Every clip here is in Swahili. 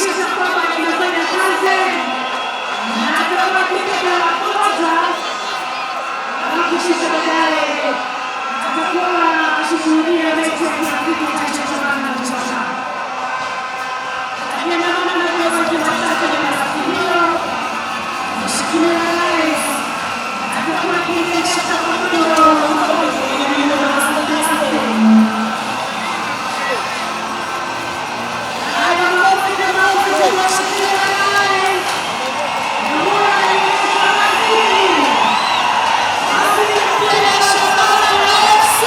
Kuhakikisha kwamba inafanya kazi na atakuwa akipiga kwanza na kisha baadaye atakuwa akishuhudia mechi ya kirafiki kati ya Shabana na Bucha. Akiandamana na viongozi watatu kwenye nafasi hiyo, Mheshimiwa Rais atakuwa akiendesha kwa mwendo Haya, makofi na makofi kwa Mheshimiwa Rais. Basi ya Shabana FC.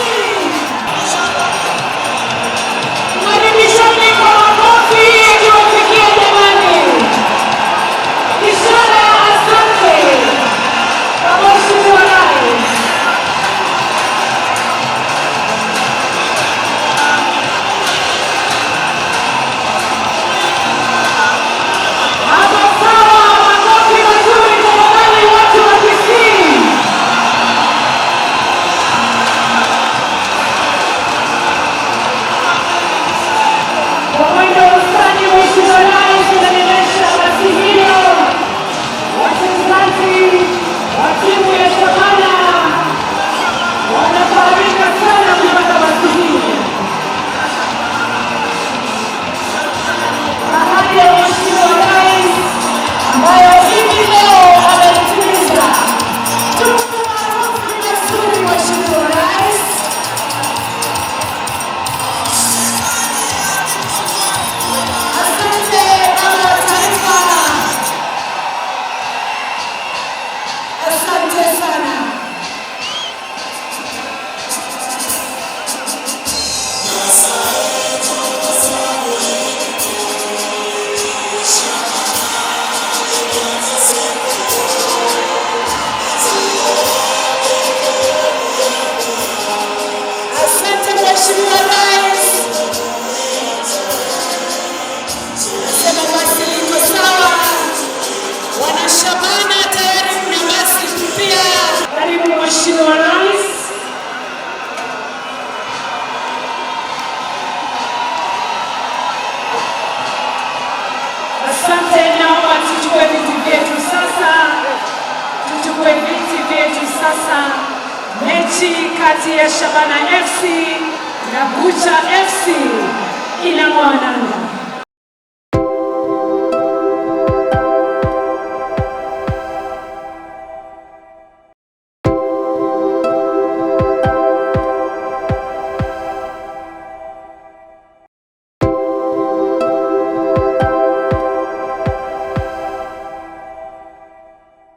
Karibisheni kwa makofi yakiwafikia jamani. Ishara ya asante kwa Mheshimiwa Rais. Hapo sawa, makofi mazuri tafadhali watu wa Kisii. Kwa mwendo wa ustadi, Mheshimiwa Rais anaendesha basi hilo. Wachezaji wa timu ya Shabana wanafahamika sana kupata basi hili. Ahadi ya Mheshimiwa Rais ambayo hivi leo ametimiza. Tumpe makofi mazuri Mheshimiwa Rais. Asante, Baba wa Taifa. Asante sana. Asante, Mheshimiwa Rais. Nasema basi liko sawa. Wanashabana, tayari mna basi mpya. Karibu, Mheshimiwa Rais. Asante, naomba tuchukue viti vyetu sasa, tuchukue viti vyetu sasa. Mechi kati ya Shabana FC na Bucha FC inang'oa nanga.